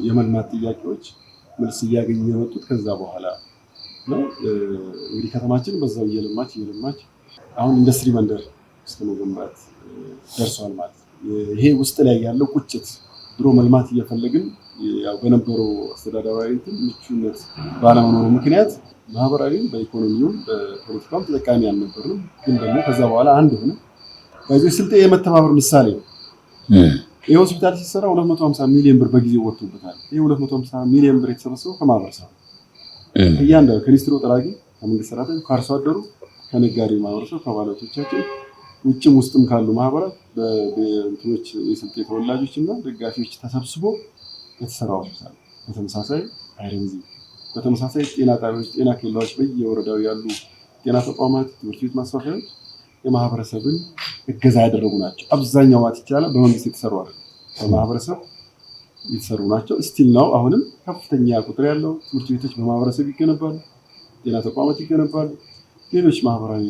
[SPEAKER 6] የመልማት ጥያቄዎች መልስ እያገኙ የመጡት ከዛ በኋላ ነው። እንግዲህ ከተማችን በዛው እየለማች እየለማች አሁን ኢንዱስትሪ መንደር እስከ መገንባት ደርሷል ማለት ነው። ይሄ ውስጥ ላይ ያለው ቁጭት፣ ድሮ መልማት እየፈለግን ያው በነበረው አስተዳደራዊ እንትን ምቹነት ባለመኖሩ ምክንያት ማህበራዊም፣ በኢኮኖሚውም፣ በፖለቲካውም ተጠቃሚ አልነበርንም። ግን ደግሞ ከዛ በኋላ አንድ ሆነ። በዚህ ስልጤ የመተባበር ምሳሌ ነው። ይህ ሆስፒታል ሲሰራ 250 ሚሊዮን ብር በጊዜው ወጥቶበታል። ይህ 250 ሚሊዮን ብር የተሰበሰበው ከማህበረሰቡ፣ እያንዳንዱ ከሊስትሮ ጠራጊ፣ ከመንግስት ሰራተኛ፣ ከአርሶ አደሩ፣ ከነጋዴው ማህበረሰብ፣ ከባለቤቶቻችን፣ ውጭም ውስጥም ካሉ ማህበራት፣ በእንትኖች የስልጤ ተወላጆች እና ደጋፊዎች ተሰብስቦ የተሰራ ሆስፒታል። በተመሳሳይ አይረንዚ፣ በተመሳሳይ ጤና ጣቢያዎች፣ ጤና ኬላዎች፣ በየወረዳው ያሉ ጤና ተቋማት፣ ትምህርት ቤት ማስፋፊያዎች የማህበረሰብን እገዛ ያደረጉ ናቸው። አብዛኛው ማለት ይቻላል በመንግስት የተሰሩ አይደለም፣ በማህበረሰብ የተሰሩ ናቸው። Still now አሁንም ከፍተኛ ቁጥር ያለው ትምህርት ቤቶች በማህበረሰብ ይገነባሉ፣ ጤና ተቋማት ይገነባሉ። ሌሎች ማህበራዊ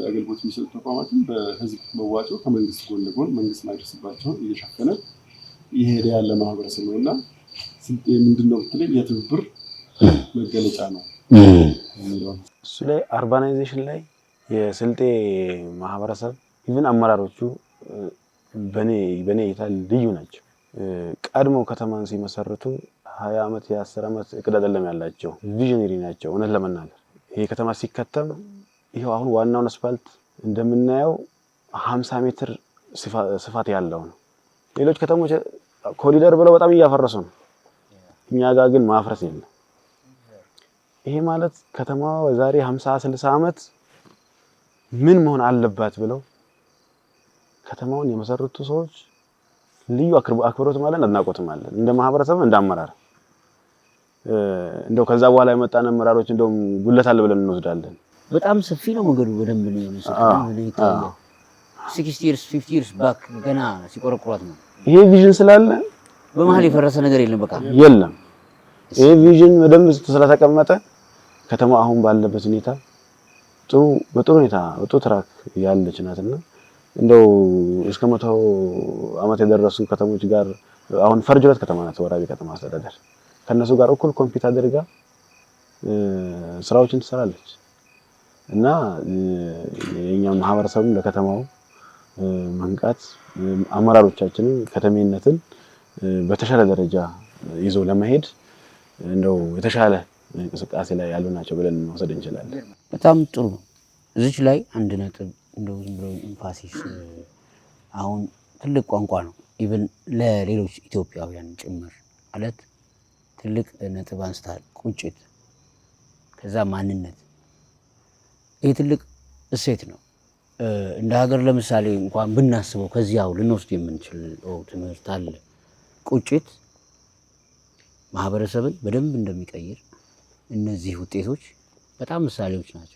[SPEAKER 6] አገልግሎት የሚሰጡ ተቋማትን በህዝብ መዋጮ ከመንግስት ጎን ለጎን መንግስት ማይደርስባቸውን እየሸፈነ እየሄደ ያለ ማህበረሰብ ነው እና ስልጤ ምንድን ነው ብትለኝ የትብብር መገለጫ ነው የሚለው።
[SPEAKER 3] እሱ ላይ urbanization ላይ የስልጤ ማህበረሰብ even አመራሮቹ በኔ እይታ ልዩ ናቸው። ቀድሞ ከተማን ሲመሰርቱ 20 ዓመት፣ የ10 ዓመት እቅድ አይደለም ያላቸው፣ visionary ናቸው። እውነት ለመናገር ይሄ ከተማ ሲከተም ይኸው አሁን ዋናውን አስፋልት እንደምናየው 50 ሜትር ስፋት ያለው ነው። ሌሎች ከተሞች ኮሪደር ብለው በጣም እያፈረሱ ነው። እኛ ጋር ግን ማፍረስ የለም። ይሄ ማለት ከተማዋ ዛሬ 50 60 ዓመት ምን መሆን አለባት ብለው ከተማውን የመሰረቱ ሰዎች ልዩ አክብሮት ማለት አድናቆትም አለ፣ እንደ ማህበረሰብ እንደ አመራር። እንደው ከዛ በኋላ የመጣን አመራሮች እንደውም ጉለት አለ ብለን እንወስዳለን።
[SPEAKER 4] በጣም ሰፊ ነው መንገዱ፣ በደንብ ነው የሆነ ሰፊ ነው ይታያል። 60 years፣ 50 years back ገና ሲቆረቁሯት ነው።
[SPEAKER 3] ይሄ vision ስላለ
[SPEAKER 4] በመሀል የፈረሰ ነገር የለም። በቃ
[SPEAKER 3] የለም። ይሄ vision በደንብ ስለተቀመጠ ከተማው አሁን ባለበት ሁኔታ ጥሩ በጥሩ ሁኔታ በጥሩ track ያለች ናትና እንደው እስከ 100 ዓመት የደረሱ ከተሞች ጋር፣ አሁን ፈርጅ ሁለት ከተማ ናት ወራቤ ከተማ አስተዳደር፣ ከነሱ ጋር እኩል compete አድርጋ ስራዎችን ትሰራለች። እና የኛ ማህበረሰብም ለከተማው መንቃት፣ አመራሮቻችንም ከተሜነትን በተሻለ ደረጃ ይዞ ለመሄድ እንደው የተሻለ እንቅስቃሴ ላይ ያሉ ናቸው ብለን መውሰድ እንችላለን።
[SPEAKER 4] በጣም ጥሩ። እዚች ላይ አንድ ነጥብ እንደው ዝም ብሎ emphasis፣ አሁን ትልቅ ቋንቋ ነው፣ even ለሌሎች ኢትዮጵያውያን ጭምር ማለት ትልቅ ነጥብ አንስታል። ቁጭት፣ ከዛ ማንነት፣ ይህ ትልቅ እሴት ነው። እንደ ሀገር ለምሳሌ እንኳን ብናስበው ከዚያው ልንወስድ የምንችለው ትምህርት አለ። ቁጭት ማህበረሰብን በደንብ እንደሚቀይር እነዚህ ውጤቶች በጣም ምሳሌዎች ናቸው።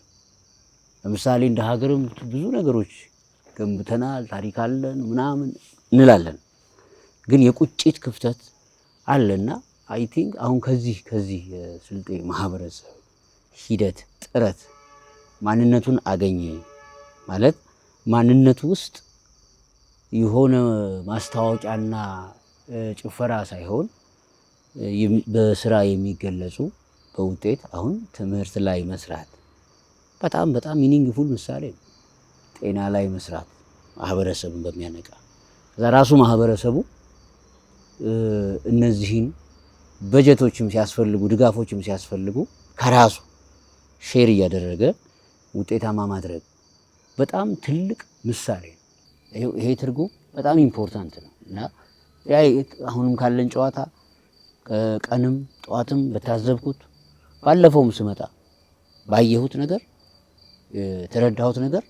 [SPEAKER 4] ለምሳሌ እንደ ሀገርም ብዙ ነገሮች ገንብተናል፣ ታሪክ አለን ምናምን እንላለን። ግን የቁጭት ክፍተት አለና I think አሁን ከዚህ የስልጤ ማህበረሰብ ሂደት ጥረት ማንነቱን አገኘ ማለት ማንነቱ ውስጥ የሆነ ማስታወቂያና ጭፈራ ሳይሆን በስራ የሚገለጹ በውጤት አሁን ትምህርት ላይ መስራት በጣም በጣም meaningful ምሳሌ ነው። ጤና ላይ መስራት ማህበረሰብን በሚያነቃ፣ ከዛ ራሱ ማህበረሰቡ እነዚህን በጀቶችም ሲያስፈልጉ ድጋፎችም ሲያስፈልጉ ከራሱ share እያደረገ ውጤታማ ማድረግ በጣም ትልቅ ምሳሌ ነው። ይሄ ትርጉም በጣም important ነው እና ያ አሁንም ካለን ጨዋታ ቀንም ጠዋትም በታዘብኩት፣ ባለፈውም ስመጣ ባየሁት ነገር፣ የተረዳሁት ነገር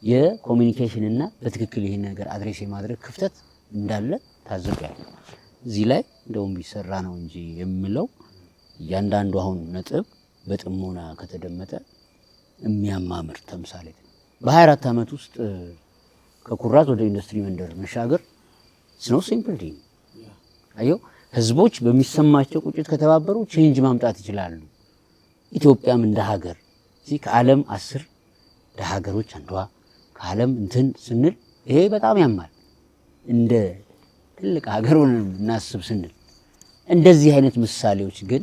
[SPEAKER 4] የ communication እና በትክክል ይህን ነገር address የማድረግ ክፍተት እንዳለ ታዝቤያለሁ። እዚህ ላይ እንደውም ቢሰራ ነው እንጂ የምለው እያንዳንዱ አሁን ነጥብ በጥሞና ከተደመጠ የሚያማምር ተምሳሌት ነው። በ24 ዓመት ውስጥ ከኩራዝ ወደ ኢንዱስትሪ መንደር መሻገር it's no simple thing። አየው፣ ህዝቦች በሚሰማቸው ቁጭት ከተባበሩ change ማምጣት ይችላሉ። ኢትዮጵያም እንደ ሀገር እዚህ ከዓለም 10 ደሃ ሀገሮች አንዷ፣ ከዓለም እንትን ስንል ይሄ በጣም ያማል። እንደ ትልቅ ሀገር ሆነን እናስብ ስንል እንደዚህ አይነት ምሳሌዎች ግን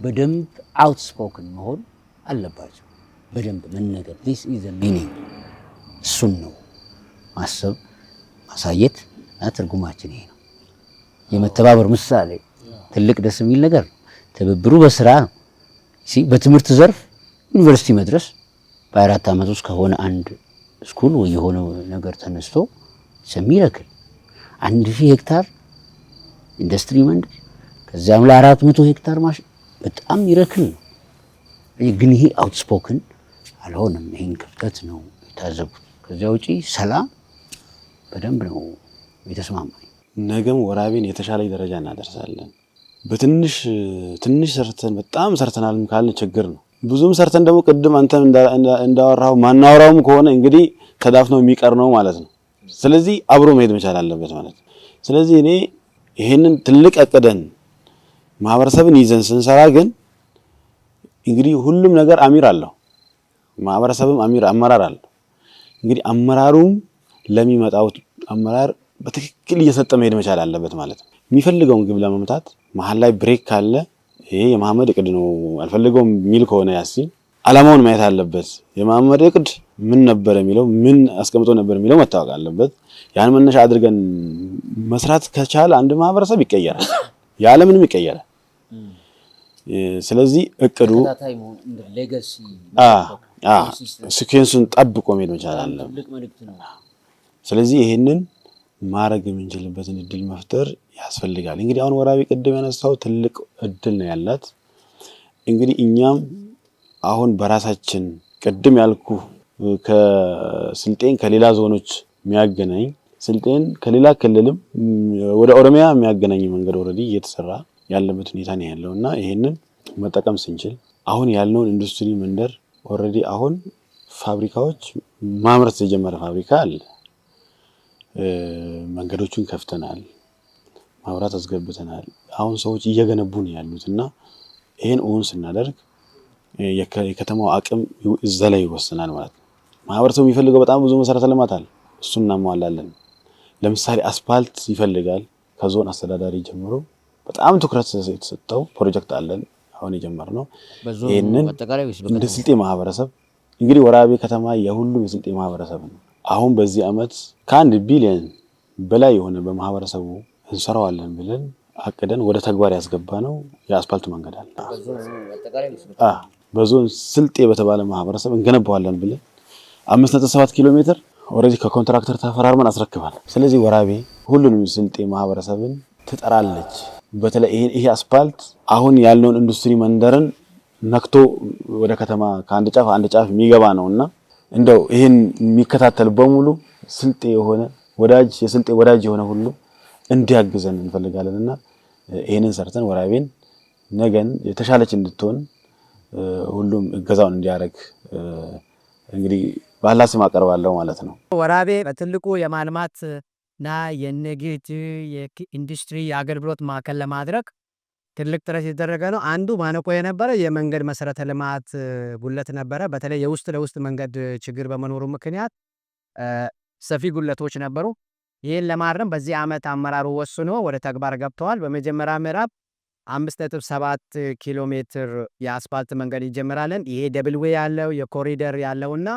[SPEAKER 4] በደንብ outspoken መሆን አለባቸው። በደንብ መነገር፣ this is meaning፣ እሱን ነው ማሰብ ማሳየት እና ትርጉማችን ይሄ ነው። የመተባበር ምሳሌ ትልቅ ደስ የሚል ነገር ነው። ትብብሩ በስራ ነው። በትምህርት ዘርፍ ዩኒቨርሲቲ መድረስ በ4 ዓመት ውስጥ ከሆነ አንድ school ወይ የሆነ ነገር ተነስቶ miracle፣ 1000 ሄክታር ኢንዱስትሪ መንደር፣ ከዚያም ላይ 400 ሄክታር ማሽ በጣም miracle ነው። ግን ይሄ outspoken አልሆነም። ይሄን ክፍተት ነው የታዘቡት። ከዚያ ውጪ ሰላም በደንብ ነው የተስማማኝ።
[SPEAKER 3] ነገም ወራቤን የተሻለ ደረጃ እናደርሳለን። በትንሽ ትንሽ ሰርተን በጣም ሰርተናልም ካልን ችግር ነው። ብዙም ሰርተን ደግሞ ቅድም አንተም እንዳወራው ማናወራውም ከሆነ እንግዲህ ተዳፍኖ የሚቀር ነው ማለት ነው። ስለዚህ አብሮ መሄድ መቻል አለበት ማለት ነው። ስለዚህ እኔ ይሄንን ትልቅ አቅደን ማህበረሰብን ይዘን ስንሰራ ግን እንግዲህ ሁሉም ነገር አሚር አለው። ማህበረሰብም አሚር አመራር አለው። እንግዲህ አመራሩም ለሚመጣው አመራር በትክክል እየሰጠ መሄድ መቻል አለበት ማለት ነው። የሚፈልገውን ግብ ለመምታት መሀል ላይ break ካለ ይሄ የመሐመድ እቅድ ነው አልፈልገውም የሚል ከሆነ ያሲን አላማውን ማየት አለበት። የመሐመድ እቅድ ምን ነበር የሚለው፣ ምን አስቀምጦ ነበር የሚለው መታወቅ አለበት። ያን መነሻ አድርገን መስራት ከቻለ አንድ ማህበረሰብ ይቀየራል፣ ያለምንም ይቀየራል። ስለዚህ እቅዱ sequence ኡን ጠብቆ መሄድ መቻል አለበት። ስለዚህ ይሄንን ማድረግ የምንችልበትን እድል መፍጠር ያስፈልጋል። እንግዲህ አሁን ወራቤ ቅድም ያነሳው ትልቅ እድል ነው ያላት። እንግዲህ እኛም አሁን በራሳችን ቅድም ያልኩ ከስልጤን ከሌላ ዞኖች የሚያገናኝ፣ ስልጤን ከሌላ ክልልም ወደ ኦሮሚያ የሚያገናኝ መንገድ already እየተሰራ ያለበት ሁኔታ ነው ያለው። እና ይሄንን መጠቀም ስንችል አሁን ያልነውን ኢንዱስትሪ መንደር already አሁን ፋብሪካዎች ማምረት የጀመረ ፋብሪካ አለ። መንገዶቹን ከፍተናል፣ ማብራት አስገብተናል። አሁን ሰዎች እየገነቡ ነው ያሉት። እና ይሄን እውን ስናደርግ የከተማው አቅም እዛ ላይ ይወሰናል ማለት ነው። ማህበረሰቡ የሚፈልገው በጣም ብዙ መሰረተ ልማት አለ። እሱን እናሟላለን። ለምሳሌ አስፋልት ይፈልጋል። ከዞን አስተዳዳሪ ጀምሮ በጣም ትኩረት የተሰጠው ፕሮጀክት አለን አሁን የጀመርነው። ይሄንን እንደ ስልጤ ማህበረሰብ፣ እንግዲህ ወራቤ ከተማ የሁሉም የስልጤ ማህበረሰብ ነው። አሁን በዚህ አመት ከ1 ቢሊዮን በላይ የሆነ በማህበረሰቡ እንሰራዋለን ብለን አቅደን ወደ ተግባር ያስገባነው የአስፋልት መንገድ አለ። በዞን ስልጤ በተባለ ማህበረሰብ እንገነባዋለን ብለን 5.7 ኪሎ ሜትር already ከ contractor ተፈራርመን አስረክበናል። ስለዚህ ወራቤ ሁሉንም ስልጤ ማህበረሰብን ትጠራለች። በተለይ ይሄ አስፋልት አሁን ያለውን ኢንዱስትሪ መንደርን ነክቶ ወደ ከተማ ከአንድ ጫፍ አንድ ጫፍ የሚገባ ነው። እና እንደው ይሄን የሚከታተል በሙሉ ስልጤ የሆነ ወዳጅ፣ የስልጤ ወዳጅ የሆነ ሁሉ እንዲያግዘን እንፈልጋለን። እና ይሄንን ሰርተን ወራቤን ነገን የተሻለች እንድትሆን ሁሉም እገዛውን እንዲያደርግ እንግዲህ በአላህ ስም አቀርባለሁ ማለት ነው።
[SPEAKER 11] ወራቤ በትልቁ የማልማት እና የንግድ፣ የኢንዱስትሪ፣ የአገልግሎት ማዕከል ለማድረግ ትልቅ ጥረት የተደረገ ነው። አንዱ ማነቆ የነበረ የመንገድ መሰረተ ልማት ጉድለት ነበረ። በተለይ የውስጥ ለውስጥ መንገድ ችግር በመኖሩ ምክንያት ሰፊ ጉድለቶች ነበሩ። ይህን ለማረም በዚህ ዓመት አመራሩ ወስኖ ወደ ተግባር ገብተዋል። በመጀመሪያ ምዕራፍ 5.7 ኪሎ ሜትር የአስፋልት መንገድ እንጀምራለን። ይሄ double way ያለው፣ የኮሪደር ያለውና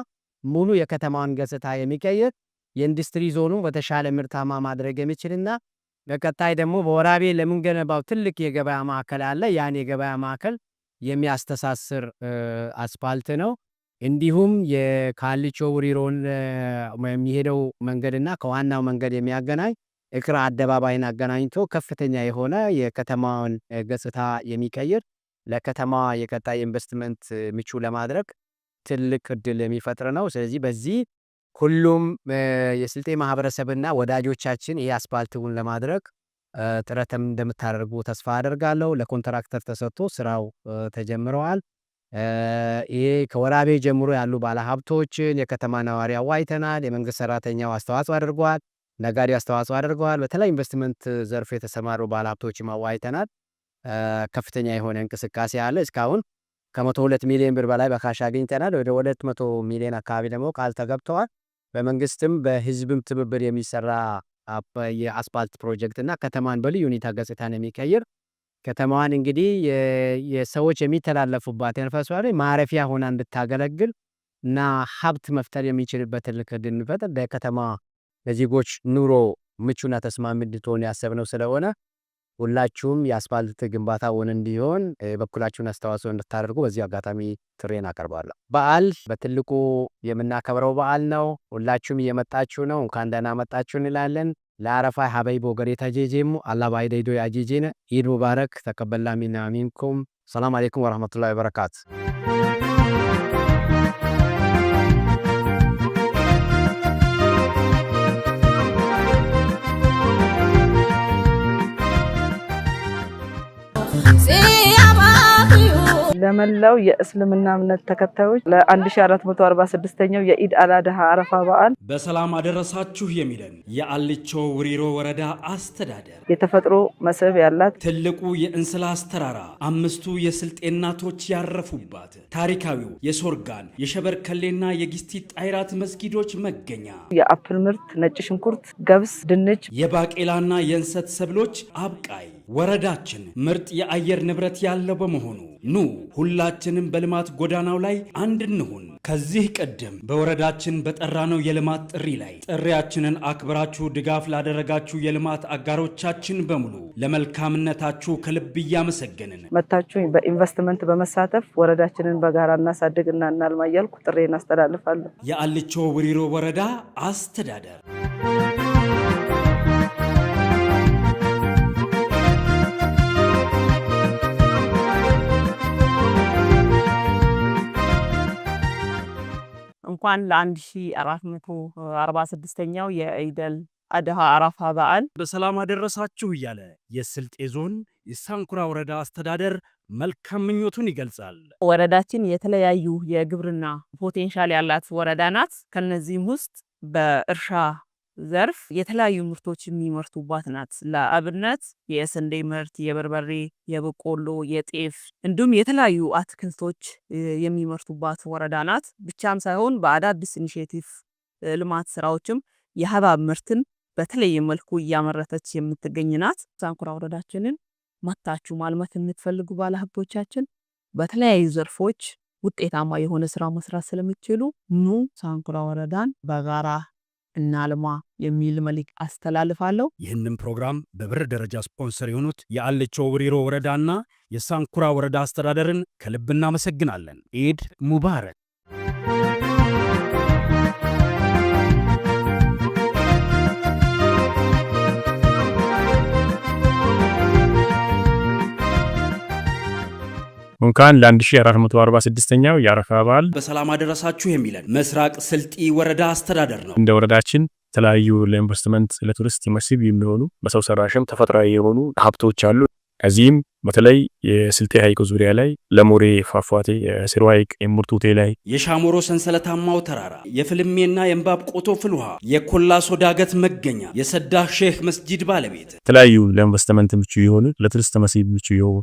[SPEAKER 11] ሙሉ የከተማዋን ገጽታ የሚቀይር፣ የኢንዱስትሪ ዞኑ በተሻለ ምርታማ ማድረግ የሚችልና በቀጣይ ደግሞ በወራቤ ለምንገነባው ትልቅ የገበያ ማዕከል አለ። ያን የገበያ ማዕከል የሚያስተሳስር አስፋልት ነው። እንዲሁም የካልቾ ውሪሮን የሚሄደው መንገድና ከዋናው መንገድ የሚያገናኝ እክራ አደባባይን አገናኝቶ ከፍተኛ የሆነ የከተማውን ገጽታ የሚቀይር፣ ለከተማዋ የቀጣይ ኢንቨስትመንት ምቹ ለማድረግ ትልቅ እድል የሚፈጥር ነው። ስለዚህ በዚህ ሁሉም የስልጤ ማህበረሰብና ወዳጆቻችን ይህ አስፋልቱን ለማድረግ ጥረትም እንደምታደርጉ ተስፋ አደርጋለሁ። ለ contractor ተሰጥቶ ስራው ተጀምረዋል። ይሄ ከወራቤ ጀምሮ ያሉ ባለሀብቶችን፣ የከተማ ነዋሪ አዋይተናል። የመንግስት ሰራተኛው አስተዋጽኦ አድርገዋል። ነጋዴው አስተዋጽኦ አድርገዋል። በተለይ ኢንቨስትመንት ዘርፍ የተሰማሩ ባለሀብቶችም አዋይተናል። ከፍተኛ የሆነ እንቅስቃሴ አለ። እስካሁን ከ102 ሚሊዮን ብር በላይ በ cash አግኝተናል። ወደ 200 ሚሊዮን አካባቢ ደግሞ ቃል ተገብተዋል። በመንግስትም በህዝብም ትብብር የሚሰራ የአስፓልት ፕሮጀክት እና ከተማን በልዩ ሁኔታ ገጽታን የሚቀይር፣ ከተማዋን እንግዲህ የሰዎች የሚተላለፉባት የነፋስ ማረፊያ ሆና እንድታገለግል እና ሀብት መፍጠር የሚችልበት ትልቅ ዕድል እንፈጥር፣ ለከተማ ለዜጎች ኑሮ ምቹና ተስማሚ እንድትሆን ያሰብነው ስለሆነ ሁላችሁም የአስፋልት ግንባታ እውን እንዲሆን የበኩላችሁን አስተዋጽኦ እንድታደርጉ በዚህ አጋጣሚ ጥሪዬን አቀርባለሁ። በዓል በትልቁ የምናከብረው በዓል ነው። ሁላችሁም እየመጣችሁ ነው። እንኳን ደህና መጣችሁ እንላለን። ለአረፋ ሀበይቦ ገሬታ ጄጄሙ አላ ባይደይዶ ያጄጄነ ኢድ ሙባረክ تقبل الله منا منكم። ሰላም አለይኩም ወረህመቱላሂ ወበረካቱ።
[SPEAKER 12] ለመላው የእስልምና እምነት ተከታዮች ለ1446ኛው የኢድ አል አድሃ አረፋ በዓል
[SPEAKER 13] በሰላም አደረሳችሁ የሚለን የአልቾ ውሪሮ ወረዳ አስተዳደር
[SPEAKER 12] የተፈጥሮ መስህብ ያላት፣
[SPEAKER 13] ትልቁ የእንስላስ ተራራ፣ አምስቱ የስልጤ እናቶች ያረፉባት፣ ታሪካዊው የሶርጋን፣ የሸበርከሌና የጊስቲ ጣይራት መስጊዶች መገኛ፣
[SPEAKER 12] የ apple ምርት፣ ነጭ ሽንኩርት፣ ገብስ፣ ድንች፣
[SPEAKER 13] የባቄላና የእንሰት ሰብሎች አብቃይ ወረዳችን ምርጥ የአየር ንብረት ያለው በመሆኑ ኑ ሁላችንም በልማት ጎዳናው ላይ አንድ እንሁን። ከዚህ ቀደም በወረዳችን በጠራነው የልማት ጥሪ ላይ ጥሪያችንን አክብራችሁ ድጋፍ ላደረጋችሁ የልማት አጋሮቻችን በሙሉ ለመልካምነታችሁ ከልብ እያመሰገንን
[SPEAKER 12] መታችሁ በኢንቨስትመንት በመሳተፍ ወረዳችንን በጋራ እናሳድግና እናልማ እያልኩ ጥሪዬን አስተላልፋለሁ።
[SPEAKER 13] የአልቾ ውሪሮ ወረዳ አስተዳደር።
[SPEAKER 14] እንኳን ለ1446ኛው የኢደል አድሃ አረፋ በዓል
[SPEAKER 13] በሰላም አደረሳችሁ እያለ የስልጤ ዞን የሳንኩራ ወረዳ አስተዳደር መልካም ምኞቱን ይገልጻል።
[SPEAKER 14] ወረዳችን የተለያዩ የግብርና potential ያላት ወረዳ ናት። ከነዚህም ውስጥ በእርሻ ዘርፍ የተለያዩ ምርቶች የሚመርቱባት ናት። ለአብነት የስንዴ ምርት፣ የበርበሬ፣ የበቆሎ፣ የጤፍ እንዲሁም የተለያዩ አትክልቶች የሚመርቱባት ወረዳ ናት። ብቻም ሳይሆን በአዳዲስ initiative ልማት ስራዎችም የሀባብ ምርትን በተለየ መልኩ እያመረተች የምትገኝ ናት። ሳንኩራ ወረዳችንን መታችሁ ማልማት የምትፈልጉ ባለሀብቶቻችን በተለያዩ ዘርፎች ውጤታማ የሆነ ስራ መስራት ስለሚችሉ ኑ ሳንኩራ ወረዳን በጋራ እናልማ የሚል መልእክት አስተላልፋለሁ።
[SPEAKER 13] ይህንን ፕሮግራም በብር ደረጃ ስፖንሰር የሆኑት የአልቾ ውሪሮ ወረዳና የሳንኩራ ወረዳ አስተዳደርን ከልብ እናመሰግናለን። ኢድ ሙባረክ።
[SPEAKER 15] እንኳን ለ1446ኛው የአረፋ በዓል
[SPEAKER 13] በሰላም አደረሳችሁ የሚለን ምስራቅ ስልጢ ወረዳ አስተዳደር ነው።
[SPEAKER 15] እንደ ወረዳችን የተለያዩ ለኢንቨስትመንት፣ ለቱሪስት መስህብ የሚሆኑ በሰው ሰራሽም ተፈጥሯዊ የሆኑ ሀብቶች አሉ። ከዚህም በተለይ የስልጤ ሐይቅ ዙሪያ ላይ ለሞሬ ፏፏቴ፣ የስሩ ሐይቅ፣ የሙርቱቴ ላይ
[SPEAKER 13] የሻሞሮ ሰንሰለታማው ተራራ፣ የፍልሜና የእምባብ ቆቶ ፍልውሃ፣ የኮላሶ ዳገት መገኛ፣ የሰዳ ሼህ መስጂድ ባለቤት
[SPEAKER 15] የተለያዩ ለኢንቨስትመንት ምቹ የሆኑ ለቱሪስት መስህብ ምቹ የሆኑ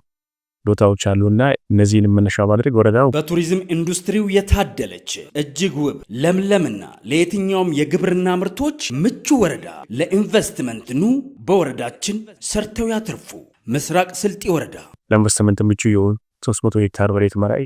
[SPEAKER 15] ቦታዎች አሉና እነዚህን መነሻ ማድረግ ወረዳው
[SPEAKER 13] በቱሪዝም ኢንዱስትሪው የታደለች እጅግ ውብ ለምለምና ለየትኛውም የግብርና ምርቶች ምቹ ወረዳ፣ ለኢንቨስትመንት ኑ በወረዳችን ሰርተው ያትርፉ። ምስራቅ ስልጢ ወረዳ
[SPEAKER 15] ለኢንቨስትመንት ምቹ የሆኑ 300 ሄክታር መሬት መራይ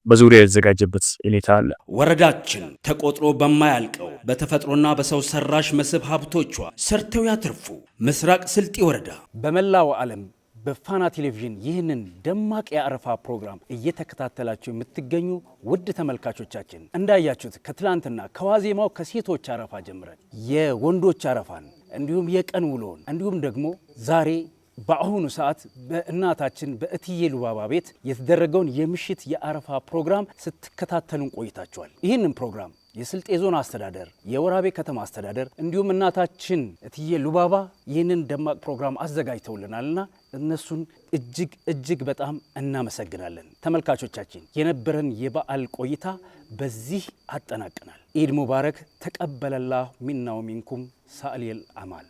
[SPEAKER 15] በዙሪያ የተዘጋጀበት ሁኔታ አለ።
[SPEAKER 13] ወረዳችን ተቆጥሮ በማያልቀው በተፈጥሮና በሰው ሰራሽ መስህብ ሀብቶቿ ሰርተው ያትርፉ። ምስራቅ ስልጢ ወረዳ። በመላው ዓለም በፋና ቴሌቪዥን ይህንን ደማቅ የአረፋ ፕሮግራም እየተከታተላችሁ የምትገኙ ውድ ተመልካቾቻችን እንዳያችሁት ከትላንትና ከዋዜማው ከሴቶች አረፋ ጀምረን የወንዶች አረፋን እንዲሁም የቀን ውሎን እንዲሁም ደግሞ ዛሬ በአሁኑ ሰዓት በእናታችን በእትዬ ሉባባ ቤት የተደረገውን የምሽት የአረፋ ፕሮግራም ስትከታተሉን ቆይታችኋል። ይህንን ፕሮግራም የስልጤ ዞን አስተዳደር፣ የወራቤ ከተማ አስተዳደር እንዲሁም እናታችን እትዬ ሉባባ ይህንን ደማቅ ፕሮግራም አዘጋጅተውልናልና እነሱን እጅግ እጅግ በጣም እናመሰግናለን። ተመልካቾቻችን የነበረን የበዓል ቆይታ በዚህ አጠናቀናል። ኢድ ሙባረክ። تقبل الله منا ومنكم صالح الأعمال።